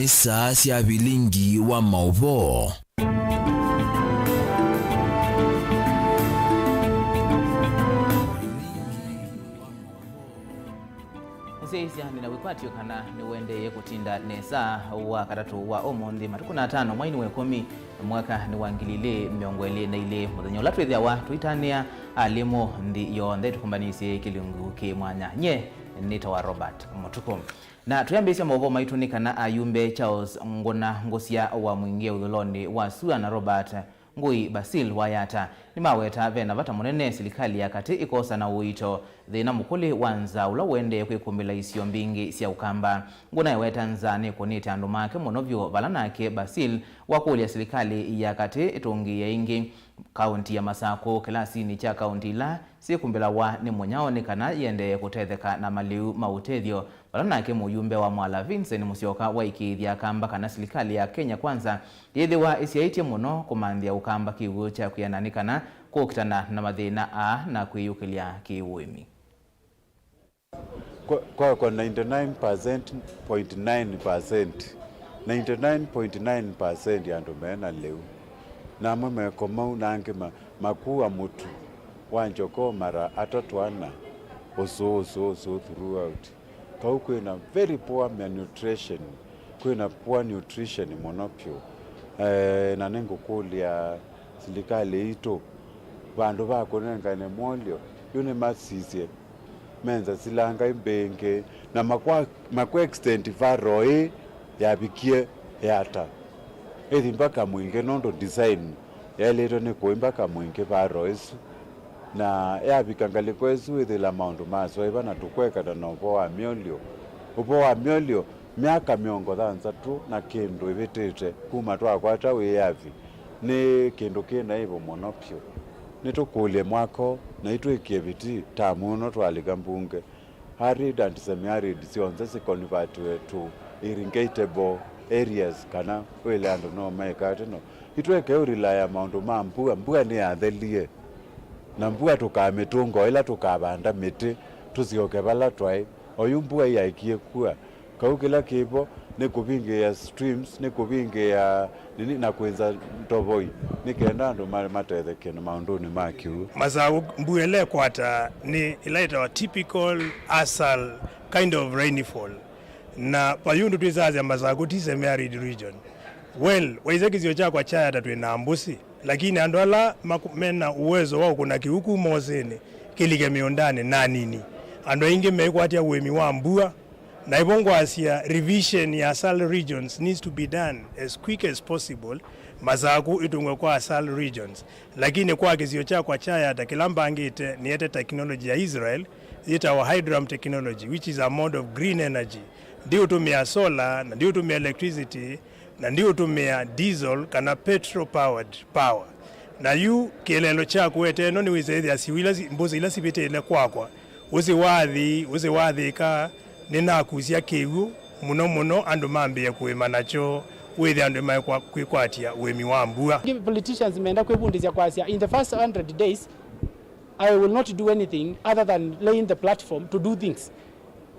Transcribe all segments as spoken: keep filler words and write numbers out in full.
Saa sya vilingi wa maũvoo. Mũsyaĩĩsya, nĩ na wĩkwatyo kana nĩũendee kũtinda nesa wa katatũ wa ũmũnthĩ, matukũ na atano, mwai nĩ wa ĩkũmi, mwaka nĩ wa ngili ilĩ mĩongo ĩlĩ na ilĩ, mũthenya ũla twĩthĩawa tũitanĩa alimũ nthĩ yonthe tũkombanĩsye kĩlungu kĩ mwanya. Nyie nĩtawa Robert Mũtukũ. Na twĩambĩĩsya maũvoo maitũ nĩ kana ayumbe Charles Ngũna Ngũsya wa Mwingĩ ũthũlonĩ wa sua na Robert Ngũi Basil wa Yata nĩmaweta ve na vata mũnene silikalĩ ya katĩ ĩkosa na ũito thĩna mũkũlĩ wa nzaa ũla ũendee kwĩkũmbĩla isio mbingĩ sya Ũkamba. Ngũna eweta nzaa nĩkũnĩte andũ make mũno vyũ, vala nake Basil wakũlya silikalĩ ya katĩ ĩtũngĩĩe ĩngĩ kaũnti ya Masakũ kĩlasinĩ kya kaũnti ila syĩkũmbĩlawa nĩ mũnyao nĩ kana yĩendee kũtetheka na malĩu ma ũtethyo, vala nake mũyumbe wa Mwala Vincent Musyoka waĩkĩĩthya Akamba kana silikalĩ ya Kenya Kwanza yĩthĩwa ĩsyaĩtye mũno kũmanthĩa Ũkamba kĩw'ũ kya kwĩana nĩ kana kũkitana na mathĩna aa na kwĩyũkĩlya kĩ-ũĩmi. Kwa, kwa, kwa ninety-nine percent point nine percent, ninety-nine point nine percent andũ me na lĩu, na amwe me kũmau, na angĩ ma, makua mũtu wa njokoo mara atatũ ana, ũsũũ, ũsũũ, ũsũũ throughout. Kau kwĩna very poor malnutrition, kwĩna poor nutrition mũno vyũ. Eh, na nĩngũkũlya silikalĩ itũ, vandũ va kũnengane mwolyo, yu nĩmasisye menza silanga mbĩngĩ, na makwa, makwa extend varo ĩĩ yavikie Yata. Ĩthi mpaka Mwingĩ nũndũ design yaĩlĩtwe nĩ kũĩ mpaka Mwingĩ varo ĩsu. Na yavika ngalĩko ĩsu, wĩthĩla maũndũ masũĩva na tũkwekana na ũvoo wa myolyo. Ũvoo wa myolyo, myaka mĩongo thanthatũ na kĩndũ ĩvĩtĩte kuma twakwata wĩyathi, nĩ kĩndũ kĩ na ĩvu mũno vyũ. Nĩtũkũlye mwaka ũũ, na itwĩkie vitii tamu ĩno twalika mbunge, arid and semi-arid syonthe sikonivatiwe to irrigatable areas, kana wĩle andũ no meka atĩ no. Itweke ũrilaya maũndũ ma mbua, mbua nĩyathelie, na mbua tũkamĩtũnga o ĩla tũkavanda mĩtĩ, tũsyoke vala twaĩ. Oyu mbua yaekie kua, kau kĩla kĩvo nĩ kũvingĩĩa streams, nĩ kũvingĩĩa nini na kwĩnza ntovoi, nĩ kenda andũ ma-, matetheke na maũndũnĩ ma kĩw'ũ. Masakũ mbua ĩla ĩkwata nĩ ĩla ĩtawa typical ASAL kind of rainfall. Na vayundu twĩsasya Masakũ ti semi-arid region. Well, waisya kĩsio kyakwa kya Yata twĩ na mbũsĩ, lakini andũ ala maku-, mena uwezo wa ũkũna kĩw'ũ kuma ũsĩnĩ kĩlike mĩũndanĩ na nini. Andũ aingĩ meĩkwatya ũĩmi wa mbua, na ĩvo ngwasya revision ya ASAL regions needs to be done as quick as possible, Masakũ ĩtũngwe kwa ASAL regions. Lakini kwa kĩsio kyakwa kya Yata kĩla mbangĩte, nĩete technology ya Israel yĩtawa hydram technology, which is a mode of green energy. Ndiũtũmĩa solar, na ndiũtũmĩa electricity, na ndiũtũmĩa diesel kana petrol powered power. Na yu kĩeleelo kyaku wete ĩno nĩwĩsĩ ĩthĩa syĩw'ũ ila si-, mbũsĩ ila sivĩtĩle kwakwa, ũsĩ wa athii, ũsĩ wa athĩka, nĩnakusya kĩw'ũ mũno mũno andũ mambĩĩe kũĩma nakyo, wĩthĩa andũ nĩmakwĩkwatya ũĩmi wa mbua. Politicians menda kwĩvundĩsya kwasya, in the first hundred days, I will not do anything other than laying the platform to do things.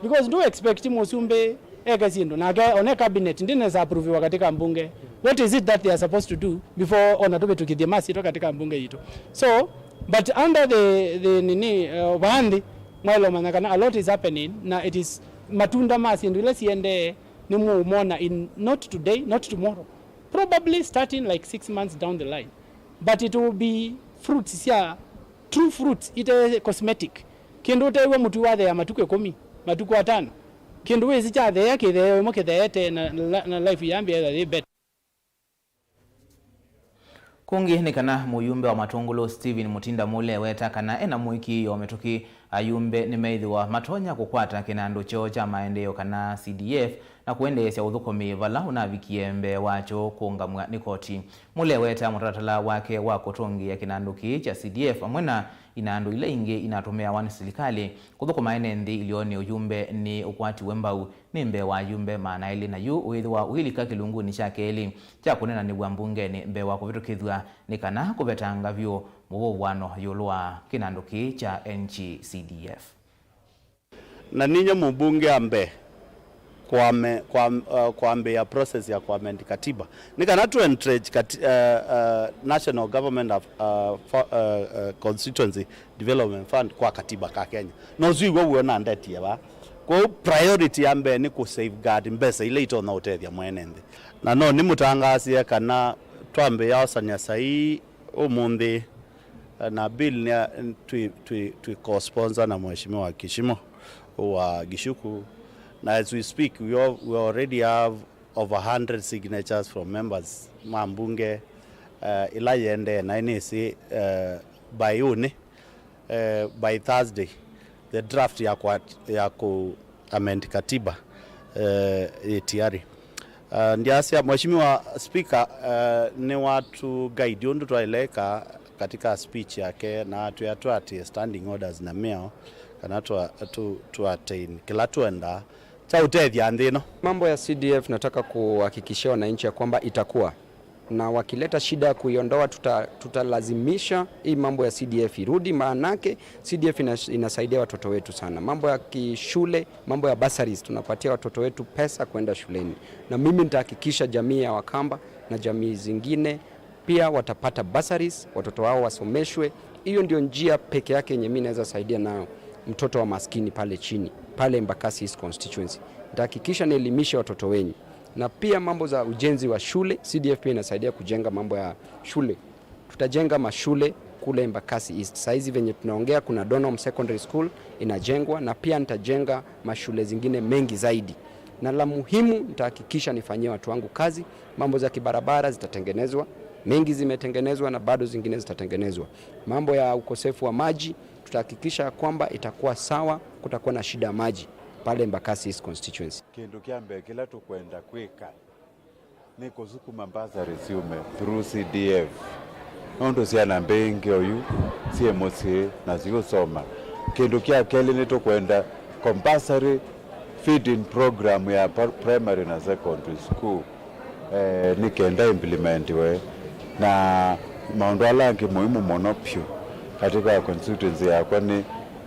Because ndũ expect mũsumbĩ eke syĩndũ, nake one cabinet ndĩnesa approviwa katika mbunge. What is it that they are supposed to do before ona tũvĩtũkĩthye masyĩtwa katika mbunge yitũ? So, but under the, the nini, uh, vaanthi, mwaĩle ũmanya kana a lot is happening, na it is matunda ma syĩndũ ila siendee nĩmũũmona in not today, not tomorrow. Probably starting like six months down the line. But it will be fruits sya true fruits, ite cosmetic. Kĩndũ ũteew'a mũtĩ watheea matukũ ĩkũmi, matukũ atano. Kĩndũ wĩsĩ kyatheea kĩtheeo ĩmwe kĩtheete na, na, na life yambĩa yĩ better. Kũngĩ nĩ kana mũyumbe wa Matũngũlũ Stephen Mutinda Mule eweta kana ena mũĩkĩĩo mĩtũkĩ ayumbe nĩmeĩthĩwa matonya kũkwata kĩnandũ kyoo kya maendeeo kana C D F na kũendeesya ũthũkũmi vala ũnavikie mbee wa kyoo kũũngamw'a nĩ koti. Mule eweta mũtalatala wake wa kũtũngĩĩa kĩnandũ kĩĩ kya C D F amwe na inandũ ila ingĩ inatũmĩawa nĩ silikalĩ kũthũkũma ene nthĩ ilionĩ ũyumbe nĩ ũkwatiwe mbau nĩ mbee wa ayumbe maana elĩ, na yu ũĩthĩwa ũilika kĩlungunĩ kya kelĩ kya kũnenanĩw'a mbungenĩ mbee wa kũvĩtũkĩthw'a nĩ kana kũvetanga vyũ mũvũvũano ĩũlũ wa kĩnandũ kĩĩ kya N G C D F. Na ninyie mũmbunge wa mbee Kwame, kwam, uh, kwambĩĩa process ya kuamend katiba nĩ kana tu encourage kati, uh, uh, national government of, uh, fo, uh, uh, constituency development fund kwa katiba ka Kenya. Na ũsu iw'o w'o nandetie vaa. Kwoou priority ya mbee nĩ ku safeguard mbesa ila itonya ũtethya mwene nthĩ. Na no nĩmũtangaasie kana twambĩĩa osany'a saii ũmũnthĩ, eh, na bill nĩ ya, twi, twi, twi co-sponsor na Mheshimiwa Kishimo wa Gishuku. Na as we speak, we, all, we already have over hundred signatures from members ma mbunge, eh, ila yendee na nĩsĩ, eh, by ũnĩ, eh, by Thursday, the draft ya kwa, ya ku amend katiba, eh, ĩ tayari. Uh, ndiasya, Mheshimiwa Speaker, uh, nĩwatu guide ũndũ twaĩle ĩka katika speech yake, na atwĩa tũ attain standing orders na mĩao, kana twa, tu, tu attain kĩla twendaa kya ũtethya nthĩ ĩno. Mambo ya C D F nataka kuhakikishia wananchi ya kwamba itakuwa, na wakileta shida ya kuiondoa, tuta, tutalazimisha hii mambo ya C D F irudi, maanake C D F ina, inasaidia watoto wetu sana. Mambo ya kishule, mambo ya bursaries, tunapatia watoto wetu pesa kwenda shuleni. Na mimi nitahakikisha jamii ya Wakamba na jamii zingine pia watapata bursaries, watoto wao wasomeshwe. Hiyo ndio njia peke yake yenye mimi naweza saidia nayo mtoto wa maskini pale chini, pale Embakasi East Constituency. Nitahakikisha nielimishe watoto wenyu. Na pia mambo za ujenzi wa shule, C D F pia inasaidia kujenga mambo ya shule. Tutajenga mashule kule Embakasi East. Saa hizi venye tunaongea, kuna Donholm Secondary School inajengwa, na pia nitajenga mashule zingine mengi zaidi. Na la muhimu, nitahakikisha nifanyie watu wangu kazi. Mambo za kibarabara zitatengenezwa, mengi zimetengenezwa na bado zingine zitatengenezwa. Mambo ya ukosefu wa maji, tutahakikisha kwamba itakuwa sawa, kutakuwa na shida ya maji pale Embakasi East Constituency. Kĩndũ kya mbee kĩla tũkwenda kwĩka nĩ kũsukuma bursary syume through C D F, nũndũ syana mbingĩ oyu syĩ mũsyĩ na siũsoma. Kĩndũ kya kelĩ, nĩtũkwenda compulsory feeding program ya par-, primary na secondary school, eh, nĩ kenda implementiwe. Na maũndũ ala angĩ muhimu mũno vyũ katika constituency yakwa nĩ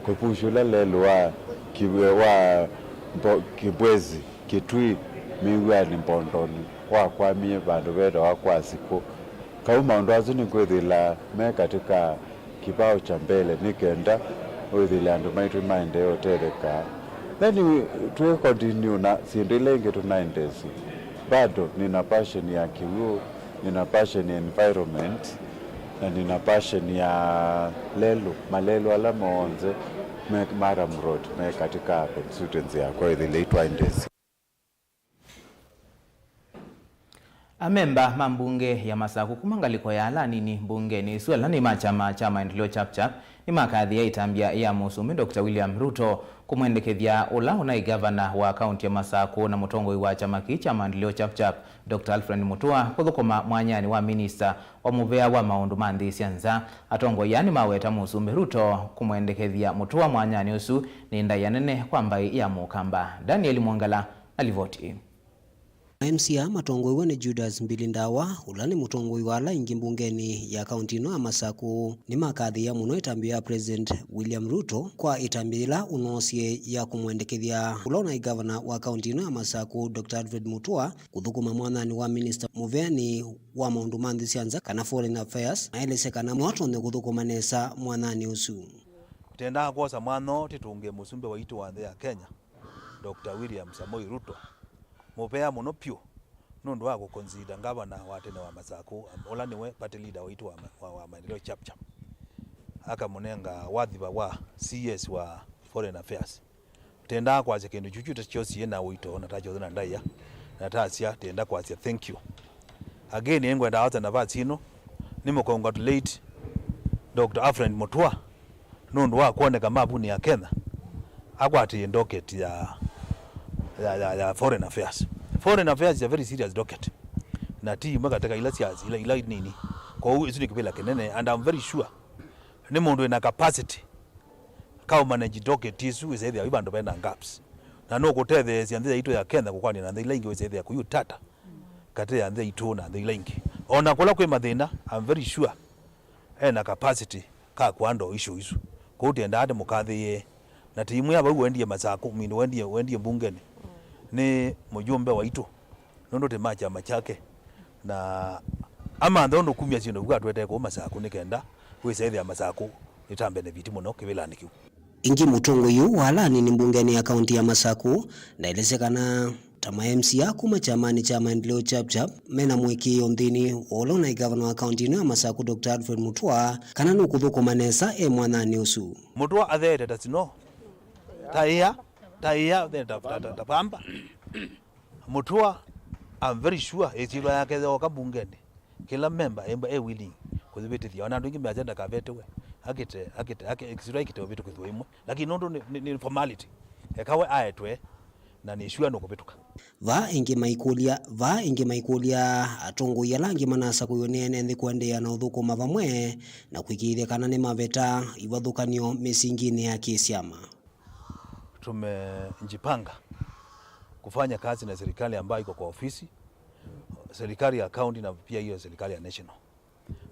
kũpush ũla lelũ wa Kibwe-, wa Mbo-, Kibwezi. Kĩtui, Mĩw'anĩ, Mbondonĩ, wakwamie vandũ vetawa kwa Sikũ. Kau maũndũ asu nĩkwĩthĩla me katika kĩvao kya mbele nĩ kenda wĩthĩle andũ maitũ maendee ũtetheka. Then we, twĩ continue na syĩndũ ila ingĩ tũnaendesye. Bado nina passion ya kĩw'ũ, nina passion ya environment, na nina passion ya lelũ, malelũ ala monthe me Maram Road me katika constituency yakwa ĩthĩle itwaendesye. Amemba ma mbunge ya Masaku kuma ngalĩko ya ala anini mbungenĩ ĩsu, ala nĩ ma kyama kya Maendeleo Chap Chap, nĩmakathĩĩa ĩtambya ya Mũsumbĩ Doctor William Ruto kũmwendekethya ũla ũnaĩ ngavana wa kaunti ya Masaku na mũtongoi wa kyama kĩĩ kya Maendeleo Chap Chap, Doctor Alfred Mutua, kũthũkũma mwanyanĩ wa minista wa mũvea wa maũndũ ma nthĩ sya nza. Atongoi aa nĩmaweta Mũsumbĩ Ruto kũmwendekethya Mutua mwanyanĩ ũsu nĩ ndaĩa nene kwa mbaĩ ya Mũkamba. Daniel Mwongala na livoti ĩĩ. Ma M C A matongoew'e nĩ Judas Mbili Ndawa, ũla nĩ mũtongoi wa ala aingĩ mbungenĩ ya kaunti ĩno ya Masaku, nĩmakathĩĩa mũno ĩtambya ya President William Ruto kwa ĩtambya yĩla ũnoosie ya kũmwendekethya ũla ũnaĩ ngavana wa kaunti ĩno ya Masaku, Doctor Alfred Mutua, kũthũkũma mwanyanĩ wa minista mũveanĩ wa maũndũ ma nthĩ sya nza, kana foreign affairs, maelesya kana no atonye kũthũkũma nesa mwanyanĩ ũsu. Twendaa kwosa mwanya ũũ tũtũngĩe mũsumbĩ waitũ wa nthĩ ya Kenya, Doctor William Samoei Ruto, mũvea mũno vyũ nũndũ wa kũconsider ngavana wa tene wa Masaku, ũla nĩwe party leader waitũ wa ma-, wa, wa Maendeleo Chap Chap, akamũnenga wadhiva wa C S wa Foreign Affairs. Twendaa kwasya kĩndũ kyu kyu ta kyosie na ũito na ta kyosie na ndaĩa, na tasya, tenda kwasya thank you. Again, nĩngwenda osa nafasi ĩno nĩmũcongratulate Doctor Alfred Mutua nũndũ wa kwoneka mapuni ya Kenya akwatĩĩe docket ya, ya, ya, ya Foreign Affairs. Foreign Affairs is a very serious docket, na ti imwe katika ila sya, ila, ila nini. Kwoou ĩsu nĩ kĩvĩla kĩnene, and I'm very sure nĩ mũndũ wĩna capacity ka ũmanage docket ĩsu wĩsethĩa wĩ vandũ vena gaps, na nũkũtetheesya nthĩ yaitũ ya Kenya kũkwanĩa na nthĩ ila ingĩ wĩsethĩa kũi ũtata katĩ ya nthĩ yaitũ na nthĩ ila ingĩ. O na kũla kwĩ mathĩna, I'm very sure ena capacity ka kũhandle issue isu. Kwoou twendaa tũmũkathĩĩe, na tũimwĩa vau wendie Masaku, I mean, wendie, wendie mbungenĩ, nĩ mũyũmbe waitũ, nũndũ tĩ ma kyama kyake, na amantha ũndũ kumya syĩndũ vu atwetee kũu Masakũ nĩ kenda wĩsa ĩthĩa Masakũ nĩ ta benefit mũno kĩvĩlanĩ kĩu. Ĩngĩ mũtongoi ũũ wa ala anini mbungeni ya kaunti ya Masakũ ndaelesya kana ta ma M C A kuma kyamanĩ kya Maendeleo Chap Chap mena mũĩkĩĩo nthĩnĩ wa ũla ũnaĩ gavana wa kaunti ĩno ya Masakũ, Doctor Alfred Mutua, kana nũkũthũkũma nesa e mwanyanĩ ũsu. Mũtua atheete ta snow, ta ĩa, ta ĩa, ta, ta, ta, ta pamba. Mũtua, I'm very sure ĩsyĩtwa yake yooka mbungenĩ, kĩla memba emba e willing kũyĩvĩtĩthya. Ona andũ aingĩ measya ndakavetĩwe, akĩte, akĩte, akĩ-, ĩsyĩtwa ĩkĩte ũvĩtũkĩthw'a ĩmwe, lakini nũndũ nĩ, nĩ, nĩ formality, eka we aetwe, na nĩ sure nũkũvĩtũka. Vaa ĩngĩ maikũlya, vaa ĩngĩ maikũlya atongoi ala angĩ manasakũiwe nĩ ene nthĩ kũendeea na ũthũkũma vamwe na kũĩkĩĩthya kana nĩmaveta ivathũkany'o mĩsinginĩ ya kĩsyama. Tumejipanga kufanya kazi na serikali ambayo iko kwa ofisi, serikali ya county na pia hiyo serikali ya national.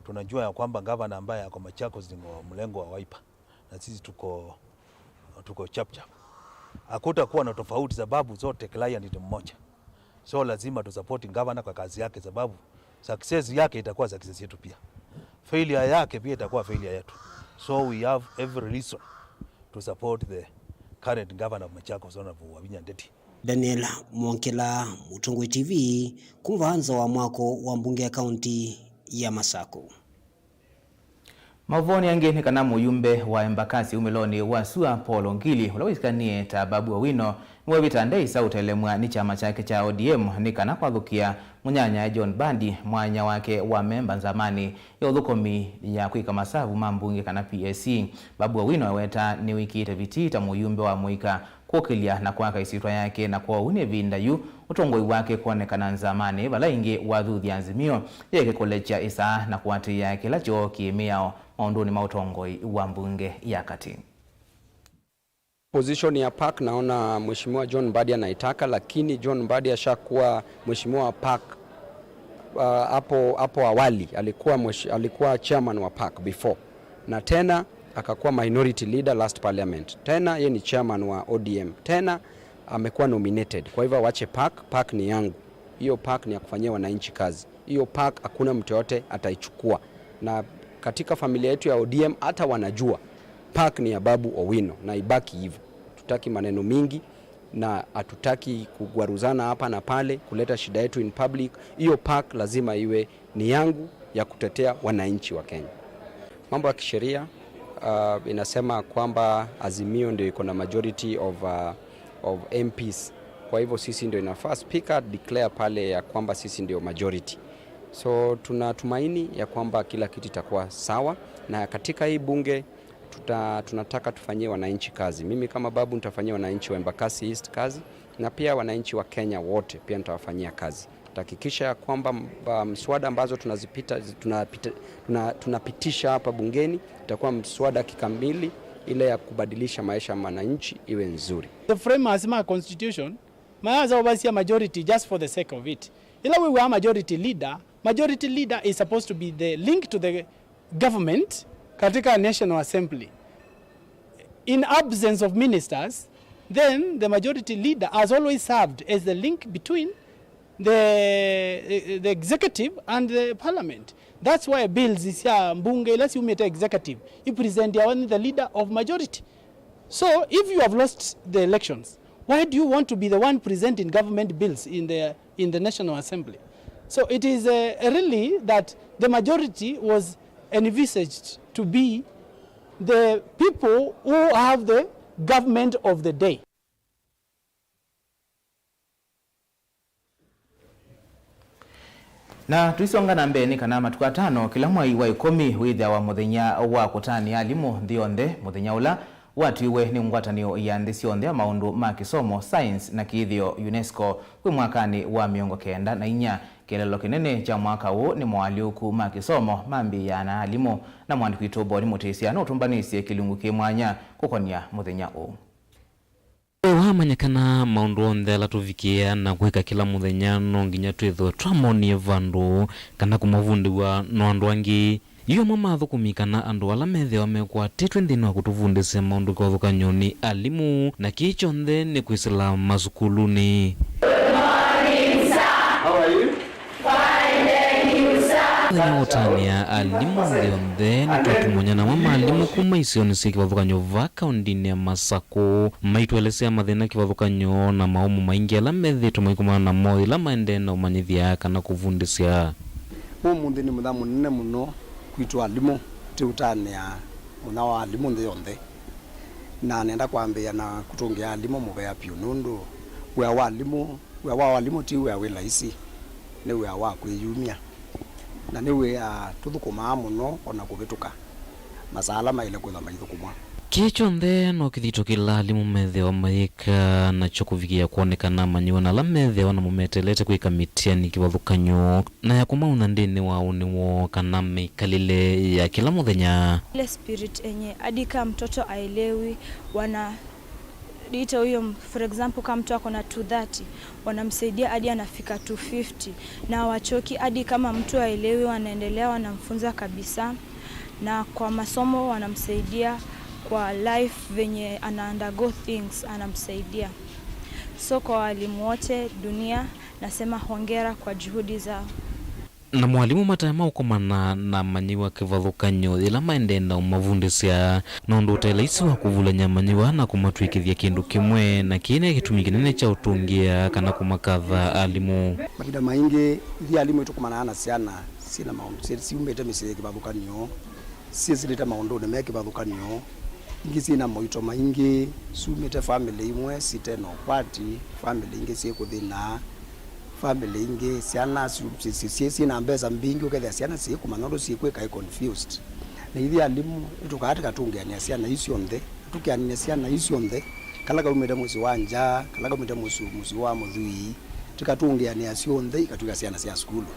Tunajua ya kwamba gavana ambaye ako Machakos ni wa mlengo wa Wiper, na sisi tuko, tuko Chap Chap. Hakutakuwa na tofauti sababu zote client ni mmoja. So lazima tusupport gavana kwa kazi yake, sababu success yake itakuwa success yetu pia, failure yake pia itakuwa failure yetu. So we have every reason to support the current governor of Machakos, Honorable Wavinya Ndeti. Daniel Mwongela, Mũtongoi T V, kuma vaa nza wa mwako wa mbunge ya kaunti ya Masakũ. Maũvoonĩ angĩ nĩ kana mũyumbe wa Embakasi umĩlonĩ wa sua Paul Ongili, ũla wĩsikanie ta Babu Owino, nĩwevĩta ndeĩsa ũtelemw'a nĩ kyama kyake kya O D M nĩ kana kwathũkĩa mũnyanyae John Mbadi mwanya wake wa memba nzamanĩ ya ũthũkũmi ya kwĩka masavu ma mbunge kana P A C. Babu Owino eweta nĩwĩkĩĩte vitii ta mũyumbe wa mũika kũkĩlya na kwaka ĩsyĩtwa yake, na kwoou nĩ ĩvinda yu ũtongoi wake kwonekana nzamanĩ vala ĩngĩ wathuthya Azimio yeke kũlekya ĩsaa na kũatĩĩa kĩla kyoo kĩ mĩao maũndũnĩ ma ũtongoi wa mbunge ya katĩ. Position ya PAC naona Mheshimiwa John Mbadi anaitaka, lakini John Mbadi ashakuwa mheshimiwa wa PAC, uh, hapo, hapo awali alikuwa mweshi-, alikuwa chairman wa PAC before, na tena akakuwa minority leader last parliament, tena ye ni chairman wa O D M, tena amekuwa nominated. Kwa hivyo wache PAC, PAC ni yangu. Hiyo PAC ni ya kufanyia wananchi kazi. Hiyo PAC hakuna mtu yote ataichukua. Na katika familia yetu ya O D M hata wanajua PAC ni ya Babu Owino na ibaki hivyo. Tutaki maneno mingi na hatutaki kugwaruzana hapa na pale, kuleta shida yetu in public. Hiyo PAC lazima iwe ni yangu ya kutetea wananchi wa Kenya. Mambo ya kisheria, uh, inasema kwamba Azimio ndio iko na majority of, uh, of M Ps. Kwa hivyo sisi ndio inafaa speaker declare pale ya kwamba sisi ndio majority. So tunatumaini ya kwamba kila kitu itakuwa sawa, na katika hii bunge tuta-, tunataka tufanyie wananchi kazi. Mimi kama Babu nitafanyia wananchi wa Embakasi East kazi, na pia wananchi wa Kenya wote pia nitawafanyia kazi. Tutahakikisha ya kwamba m-, ba-, mswada ambazo tunazipita, tunapita, tuna-, tunapitisha hapa bungeni itakuwa mswada kikamili, ile ya kubadilisha maisha ya mwananchi iwe nzuri. The framers ma constitution mayaza ũvasya majority just for the sake of it. Ĩla wĩw'aa majority leader, majority leader is supposed to be the link to the government katika National Assembly. In absence of ministers, then the majority leader has always served as the link between the, the executive and the parliament. That's why bills sya mbunge ila siumĩte executive ipresentiawa nĩ the leader of majority. So if you have lost the elections, why do you want to be the one presenting government bills in the, in the National Assembly? So it is, uh, really that the majority was envisaged to be the people who have the government of the day. Na tũisonga na mbee, nĩ kana matukũ atano kĩla mwai wa ĩkũmi wĩthĩawa mũthenya wa kũtanĩa alimũ nthĩ yonthe, mũthenya ũla watwiwe nĩ ngwatanĩo ya nthĩ syonthe ya maũndũ ma kĩsomo, science, na kĩĩthĩo, UNESCO, kwĩ mwakanĩ wa mĩongo kenda na inya. Kĩeleelo kĩnene kya mwaka ũũ nĩ moalyũku ma kĩsomo mambĩĩaa na alimũ, na mũandĩki witũ Boni Mũtĩsya nũtũmbanĩsye kĩlungu kĩ mwanya kũkonĩa mũthenya ũũ. Wamanya kana maũndũ onthe ala tũvikĩĩa na kwĩka kĩla mũthenya no nginya twĩthwe twamonie vandũ kana kũmavundĩw'a no andũ angĩ, Yu amwe ma athũkũmi kana andũ ala methĩawa mekwatĩtwe nthĩnĩ wa kũtũvundĩsya maũndũ kĩvathũkany'o nĩ alimũ, na kĩĩ kyonthe nĩ kwĩsĩla masukulunĩ. Mũthenya wa ũtanĩa alimũ nthĩ yonthe, nĩtwatũmany'a na amwe ma alimũ kuma isionĩ syĩ kĩvathũkany'o vaa kaũndĩnĩ ya Masakũ, maitũelesya mathĩna kĩvathũkany'o na maũmũ maingĩ ala methĩĩtwe maikumana namo yĩla maendee na ũmanyĩthya kana kũvundĩsya. Ũmũnthĩ nĩ mũthenya mũnene mũno kwitũ alimũ, tũiũtanĩa mũthenya wa alimũ nthĩ yonthe. Na nenda kwambĩĩa na kũtũngĩa alimũ mũvea vyũ, nũndũ wĩa wa alimũ, wĩa wa alimũ ti wĩa wĩ laisi, nĩ wĩa wa kwĩyumya, na nĩ wĩa tũthũkũmaa mũno o na kũvĩtũka masaa ala maĩle kwĩthwa maithũkũmwa. Kĩĩ kyonthe no kĩthito kĩla alimũ methĩawa mayĩka nakyo kũvikĩa kwonekana amanyĩw'a na ala methĩawa namo meteelete kwĩka mĩtiani kĩvathũkany'o, na ya kũmaũnya nthĩnĩ wa ũnĩ woo kana mĩkalĩle ya kĩla mũthenya. Ile spirit enye hadi kama mtoto aelewi, wana ita huyo m-, for example, kama mtu ako na two thirty, wanamsaidia hadi anafika two fifty, na wachoki hadi kama mtu aelewi, wanaendelea wanamfunza kabisa, na kwa masomo wanamsaidia, kwa life venye ana undergo things anamsaidia. So kwa walimu wote dunia, nasema hongera kwa juhudi zao. Na moalimũ mataema ũkomana na amanyĩw'a kĩvathũkany'o yĩla maendee na ũmavundĩsya, nũndũ ũte laisi wa kũvulany'a amanyĩw'a na kũmatw'ĩkĩthya kĩndũ kĩmwe, na kĩĩ nĩ kĩtumi kĩnene kya ũtũngĩa kana kũmakatha alimũ. Mavinda maingĩ, ithyĩ alimũ nĩtũkomanaa na syana syĩ na maũndũ syĩ-, syumĩte mĩsyĩ yĩ kĩvathũkany'o, syĩsĩlĩte maũndũnĩ me kĩvathũkany'o, ingĩ syĩ na moito maingĩ, syumĩte famĩlĩ imwe site na ũkwati, famĩlĩ ingĩ syĩ kũthĩna. Famĩlĩ ingĩ, syana syu-, syĩ, syĩ, syĩ, syĩ na mbesa mbingĩ, ũkethĩa syana syĩkũmanya ũndũ syĩkwĩka, ĩ confused. Na ithyĩ alimũ, nĩtũkaa tũkatũngĩanĩa syana isu syonthe, tũkĩanĩe syana isu syonthe, kala kaumĩte mũsyĩ wa nja, kala kaumĩte mũsyĩ, mũsyĩ wa mũthwii, tũkatũngĩanĩa syonthe ikatw'ĩka syana sya sukulu.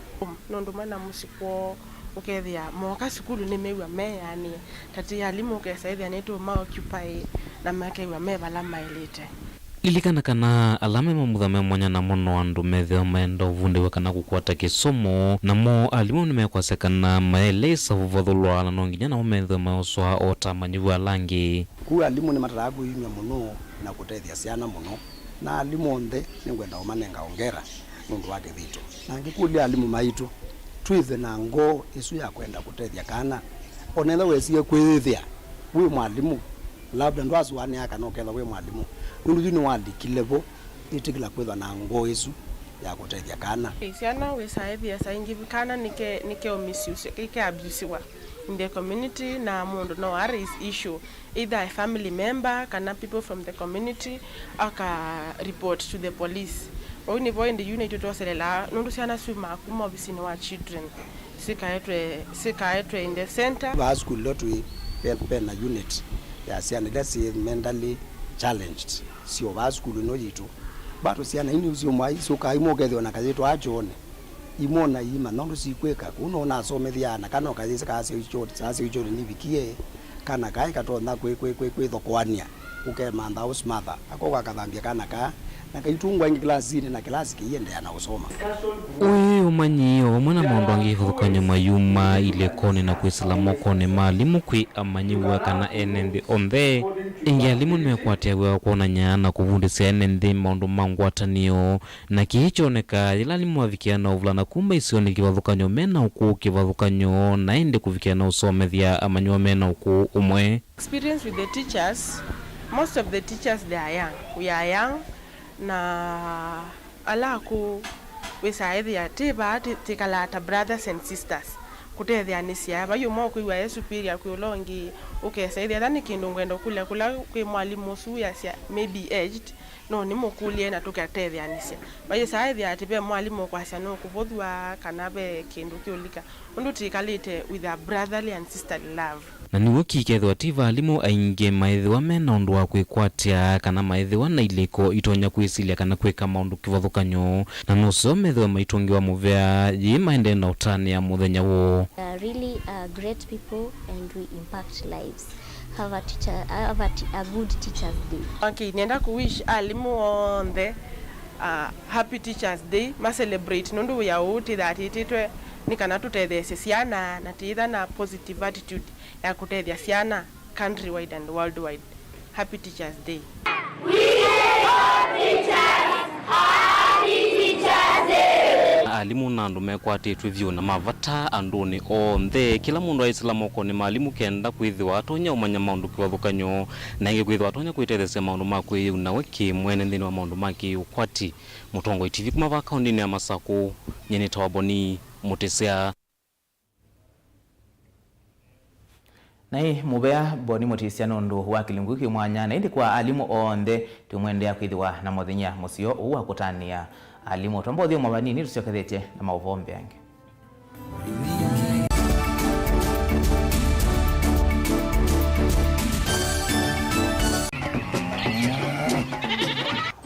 Nũndũ mena mũsyĩ kwoo, ũkethĩa mooka sukulu nĩmew'a meanĩe, ta ti alimũ ũkesa ĩthĩa nĩtũma occupy na makew'a me vala maĩlĩte. Lilikana kana ala me mamutha me mwanya namo no andũ methĩwa maenda ũvundĩw'a kana kũkwata kĩsomo, namo alimũ nĩmekwasya kana maeleĩsa ũvathũlwa na no nginya namo methĩwe maoswa o ta amanyĩw'a ala angĩ. Kwoou alimũ nĩmatataa kwĩyumya mũno na kũtethya syana mũno, na alimũ onthe nĩngwenda ũmanenga ongera nũndũ wa kĩthito. Na ngĩkũlya alimũ maitũ, twĩthwe na ngoo ĩsu ya kwenda kũtethya kana, o na ethĩwa wesie kwĩyĩthĩa wĩ mwalimũ, labda ndwasũanĩa kana ũkethwa wĩ mwalimũ, nũndũ yu nĩwalikile vo, ĩtĩkĩla kwĩthwa na ngoo ĩsu ya kũtethya kana. Syana wĩsaa ĩthĩa saa ingĩ kana nĩke, nĩke misuse, nĩke abusiwa in the community, na mũndũ no a raise issue, either a family member kana people from the community aka report to the police. Vau nĩvo ĩndĩ yu naitũ twoselelaa, nũndũ syana syumaa kuma ovisinĩ wa children, sikaetwe, sikaetwe in the center. Vaa sukulu ĩla twĩ, ve, ve na unit ya syana ila syĩ mentally challenged, syo vaa sukulu ĩno yitũ. Mbato syana ini syũmaa isũkaa imwe ũkethĩwa na kayĩtwa kyoonĩ. Imwe ona iimanya ũndũ sikwĩka, kũu no nasomethya na kana ũkayĩsĩ kaasya ikyoni, saasya ikyoni nivikie, kana kaĩ katonya kwĩ, kwĩ, kwĩ, kwĩthokoany'a, ũkemantha ũsmatha, ako kakathambya kana kaa, na kaitungwa ĩngĩ kĩlasinĩ, na kĩlasi kĩiendeea na ũsoma. Ũĩ ũmanyi o vamwe na maũndũ angĩ kĩvathũkany'o mayuma ilĩkonĩ na kwĩsĩla mokonĩ ma alimũ kwĩ amanyĩw'a kana ene nthĩ onthe. Ĩngĩ alimũ nĩmekwatĩaw'a kwonany'a na kũvundĩsya ene nthĩ maũndũ ma ngwatanĩo. Na kĩĩ kyonekaa yĩla alimũ mavikĩa na ũvulana kuma isionĩ kĩvathũkany'o me na ũkũũ kĩvathũkany'o, na ĩndĩ kũvikĩa na ũsomethya amanyĩw'a me na ũkũũ ũmwe. Experience with the teachers, most of the teachers they are young, we are young, na ala akũũ wĩsaa ĩthĩa twĩ vaa twĩ-, twĩkalaa ta brothers and sisters, kũtetheanĩsya. Vai ũmwe ũkwĩw'a e superior kwĩ ũla ũngĩ, ũkesa ĩthĩa etha nĩ kĩndũ ngwenda ũkũlya kũla kwĩ mwalimũ ũsu wĩasya maybe aged, no nĩmũkũlye na tũkatetheanĩsya. Vai saa ĩthĩa atĩ ve mwalimũ ũkwasya nũkũvũthw'a kana ve kĩndũ kĩũlika, ũndũ twĩkalĩte with a brotherly and sisterly love. Na nĩw'o kĩkethĩwa ti va alimũ aingĩ maĩthĩwa me na ũndũ wa kwĩkwatya kana maĩthĩwa na ilĩko itonya kwĩsilya kana kwĩka maũndũ kĩvathũkany'o, na nũseo methĩwe maitũngĩwa mũvea yĩĩ maendee na ũtanĩa mũthenya woo. They are really, uh, great people and we impact lives. Have a teacher, have a, t-, a good Teachers Day. Okay, nĩenda kũ wish alimũ onthe, uh, happy Teachers Day, ma celebrate nũndũ wĩa ũũ twĩthaa twĩtĩtwe Nĩ kana tũtetheesye syana na tĩitha na positive attitude ya kũtethya syana countrywide and worldwide. Happy Teachers Day. Alimũ na andũ mekwatĩtw'e vyũ na ma vata andũnĩ onthe. Kĩla mũndũ aisĩla mokonĩ ma alimũ kenda kwĩthĩwa atonya ũmanya maũndũ kĩvathũkany'o, na ĩngĩ kwĩthĩwa atonya kwĩtetheesya maũndũ ma kwĩyĩuna we kĩ-mwene nthĩnĩ wa maũndũ ma kĩ-ũkwati. Mũtongoi T V kuma vaa kaũndĩnĩ ya Masakũ, nyie nĩtawa Boni Mũtĩsya. Naĩ mũvea Boni Mũtĩsya nũndũ wa kĩlungu kĩ mwanya, na ĩndĩ kwa alimũ onthe, tũimwendeea kwĩthĩwa na mũthenya mũseo ũũ wa kũtanĩa alimũ. Twamba ũthyũmũa vanini, tũsyokethetye na maũvoo mbeange.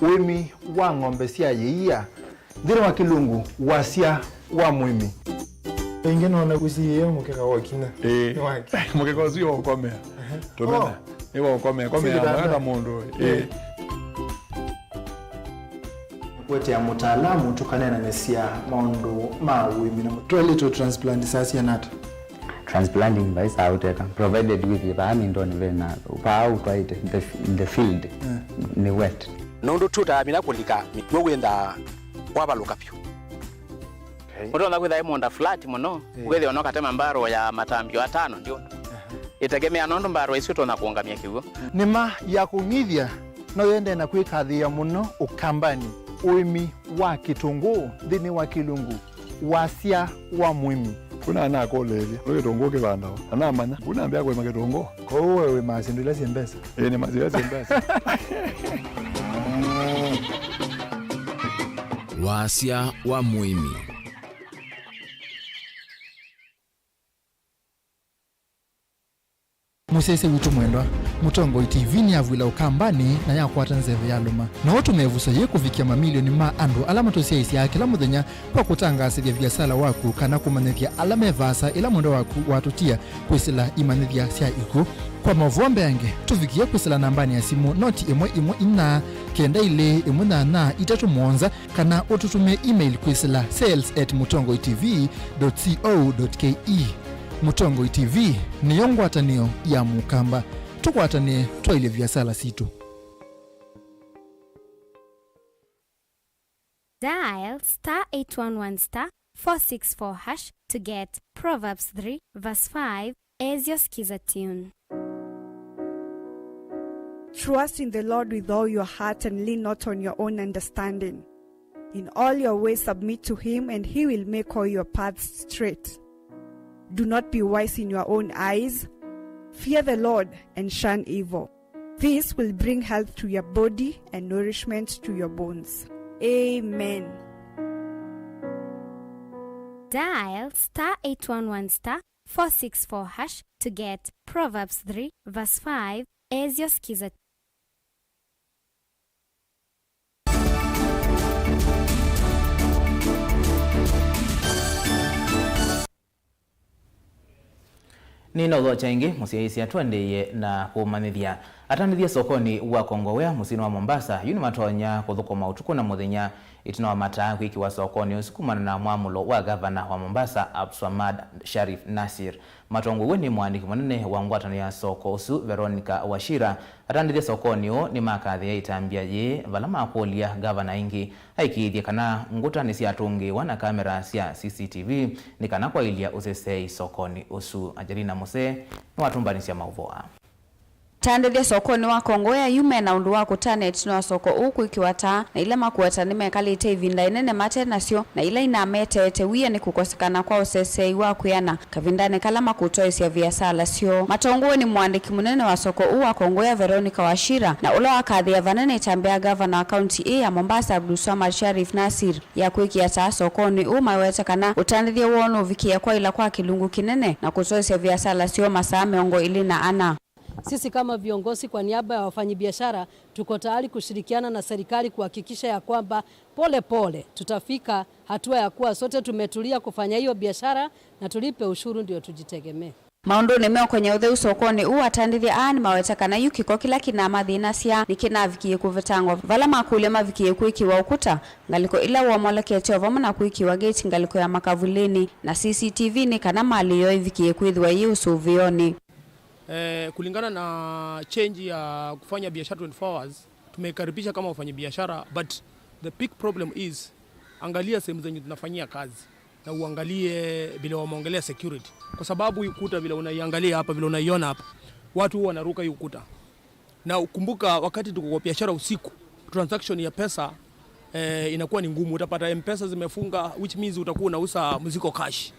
Ũĩmi wa ng'ombe sya yĩia. Nthĩnĩ wa kĩlungu, wasya wa mũĩmi. Ĩngĩ nona ũsiĩĩe mũkeka wa kinya. Ĩĩ. Nĩ wake. Mũkeka ũsu wa ũkomea. Tũmena. Oh. Nĩ wa ũkomea. Komea. Sindikana. Mwana mũndũ. Ĩĩ. Ĩĩ. Kũetea mũtaalamu tũkaneenanĩsya maũndũ ma ũĩmi na mũ-, twaĩlĩtwe transplant saa siana ata? Transplanting vai saa ũteka, provided wĩthĩe vaa mindonĩ ve na vaa ũtwaĩte, the, the field, mm, nĩ wet. Nũndũ tũtamina kũlika mĩkw'ũ wĩnthaa kwavalũka vyũ. Okay. Ũtonya kwĩtha ĩ mũũnda flat mũno, eh, ũkethĩa no katema mbarũ ya matambio atano ndyũna. Aha. Ĩtegemea nũndũ mbarũ ĩsu ĩtonya kũũngamya kĩw'ũ. Nĩma ya kũng'ithya no yende na kwĩkathĩĩa mũno Ũkambanĩ, ũĩmi wa kĩtũngũũ nthĩnĩ wa kĩlungu, wasya wa mũĩmi. Kuna anakũlĩĩlya, nĩ kĩtũngũũ kĩvandawa? Anamanya, kuna ambĩa kũĩma kĩtũngũũ. Kwoou we wĩmaa syĩndũ ila syĩ mbesa? Ĩĩ, nĩmaa syĩndũ ila syĩ mbesa. Wasya wa mũĩmi. Mũsyaĩĩsya witũ mwendwa, Mũtongoi T V nĩyavw'ĩla Ũkambanĩ na yakwata nzeve yalũma. No ũtũme ĩvuso yĩĩ kũvikĩa mamilioni ma andũ ala matũsyaĩĩsyaa kĩla mũthenya kwa kũtangaasĩthya viasala waku kana kũmanyĩthya ala me vaasa ĩla mwendwa waku watũtia kwĩsĩla imanyĩthya sya ikw'ũ. Kwa maũvoo mbeange, tũvikĩe kwĩsĩla nambanĩ ya simũ noti ĩmwe ĩmwe inya kenda ilĩ ĩmwe nyanya itatũ mũonza, kana ũtũtũmĩe email kwĩsĩla sales at mũtongoi T V dot co dot K E. Mũtongoi T V nĩyo ngwatanĩo ya Mũkamba. Tũkwatanĩe twaĩlye viasala sitũ. Dial star eight one one star four six four hash to get Proverbs three verse five as your Skiza tune. Trust in the Lord with all your heart and lean not on your own understanding. In all your ways submit to him, and he will make all your paths straight. Do not be wise in your own eyes. Fear the Lord and shun evil. This will bring health to your body and nourishment to your bones. Amen. Dial star eight one one star four six four hash to get Proverbs three verse five as your Skiza. Nĩnaũthokya ĩngĩ, mũsyaĩĩsya, tũendeeye na kũmanyĩthya. Atandĩthya sokonĩ wa Kongowea mũsyĩnĩ wa Mombasa yu nĩmatonya kũthũkũma ũtukũ na mũthenya ĩtina wa mataa kwĩkĩwa sokonĩ ũsu kumana na mwamũlo wa ngavana wa Mombasa, Abdulswamad Sharif Nassir. Matongoew'e nĩ mũandĩki mũnene wa ngwatanĩo ya soko ũsu, Veronica Wachira, atandĩthya sokonĩ ũũ nĩmakathĩĩa ĩtambya yĩĩ, vala makũlya ngavana ĩngĩ aikĩĩthye kana ngũta nĩsyatũngĩĩwa na kamera sya C C T V nĩ kana kwaĩlya ũseseei sokonĩ ũsu. Angelina Muse nĩwatũmbanĩsya maũvoo aa. Atandĩthya sokonĩ wa Kongowea yu me na ũndũ wa kũtana ĩtina wa soko ũũ kwĩkĩwa taa, na ila makũweta nĩmekalĩte ĩvinda ĩnene mate nasyo, na ila inameteete wia nĩ kũkosekana kwa ũseseei wa kwĩana kavindanĩ kala makũtoesya viasala syoo. Matongoew'e nĩ mũandĩki mũnene wa soko ũũ wa Kongowea, Veronica Wachira, na ũla wakathĩĩa vanene ĩtambya ya ngavana wa kaunti ĩĩ ya Mombasa, Abdulswamad Sharif Nassir, ya kwĩkĩa taa sokonĩ ũũ, mawete kana ũtandĩthya woo nũvikĩe kwaĩla kwa kĩlungu kĩnene na kũtoesya viasala syoo masaa mĩongo ĩlĩ na ana. Sisi kama viongozi, kwa niaba ya wafanyabiashara, tuko tayari kushirikiana na serikali kuhakikisha ya kwamba pole pole tutafika hatua ya kuwa sote tumetulia kufanya hiyo biashara na tulipe ushuru ndio tujitegemee. Maũndũnĩ meũkonya ũtheu sokonĩ ũũ, atandĩthya aa nĩmaweta kana yu kĩko kĩla kĩnamathĩnasya nĩkĩnavikie kũvetangwa, vala makũlya mavikie kwĩkĩwa ũkũta, ngalĩko ila womolekete o vamwe na kwĩkĩwa gate ngalĩko ya makavulĩnĩ na C C T V nĩ kana malĩ yoo ĩvikie kwĩthĩwa yĩ ũsũvĩonĩ. Eh, kulingana na change ya kufanya biashara twenty-four hours, tumeikaribisha kama wafanyabiashara, but the big problem is, angalia sehemu zenye tunafanyia kazi na uangalie vile wameongelea security, kwa sababu hii ukuta vile unaiangalia hapa, vile unaiona hapa, watu huwa wanaruka hii ukuta. Na ukumbuka, wakati tuko kwa biashara usiku, transaction ya pesa eh, inakuwa ni ngumu. Utapata M-Pesa zimefunga, which means utakuwa unauza mzigo cash,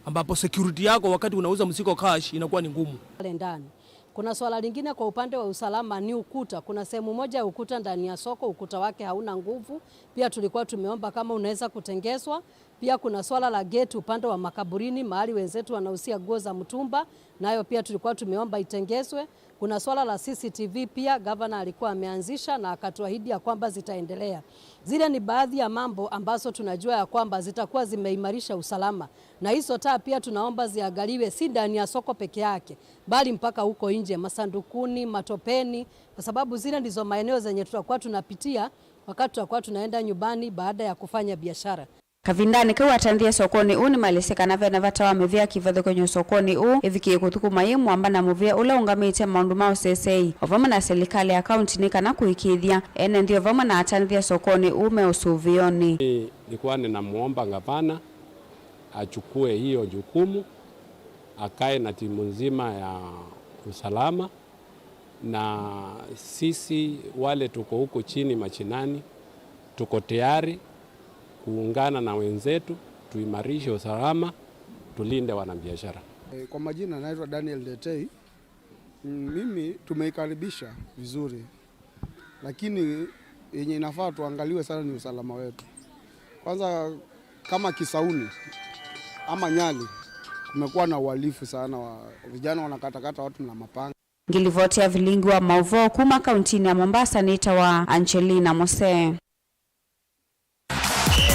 ambapo security yako wakati unauza mzigo cash inakuwa ni ngumu. Pale ndani. Kuna swala lingine kwa upande wa usalama ni ukuta. Kuna sehemu moja ya ukuta ndani ya soko, ukuta wake hauna nguvu. Pia tulikuwa tumeomba kama unaweza kutengezwa. Pia kuna swala la gate upande wa makaburini, mahali wenzetu wanauzia nguo za mtumba, nayo pia tulikuwa tumeomba itengezwe. Kuna swala la C C T V pia, gavana alikuwa ameanzisha na akatuahidi ya kwamba zitaendelea. Zile ni baadhi ya mambo ambazo tunajua ya kwamba zitakuwa zimeimarisha usalama. Na hizo taa pia tunaomba ziangaliwe, si ndani ya soko peke yake, bali mpaka huko nje, masandukuni, matopeni, kwa sababu zile ndizo maeneo zenye tutakuwa tunapitia wakati tutakuwa tunaenda nyumbani baada ya kufanya biashara. Kavindanĩ kau, atandĩthya sokonĩ ũũ nĩmaelesye kana vena vata wa mĩvĩa kĩvathũkany'o sokonĩ ũũ ĩvikie kũthũkũma yĩ mwamba na mũvĩa ũla ũũngamĩte maũndũ ma ũseseei o vamwe na silikalĩ ya kaunti nĩ kana kũĩkĩĩthya ene nthĩ o vamwe na atandĩthya sokonĩ ũũ me ũsũvĩonĩ. Mimi nilikuwa ninamwomba gavana achukue hiyo jukumu, akae na timu nzima ya usalama, na sisi wale tuko huku chini mashinani, tuko tayari kuungana na wenzetu, tuimarishe usalama, tulinde wanabiashara. Eh, kwa majina naitwa Daniel Detei. Mm, mimi tumeikaribisha vizuri, lakini yenye inafaa tuangaliwe sana ni usalama wetu. Kwanza, kama Kisauni ama Nyali, kumekuwa na uhalifu sana wa vijana wanakatakata watu na mapanga. Ngĩlivoti ya vilingi wa maũvoo kuma kauntinĩ ya Mombasa nĩtawa Angelina Mose.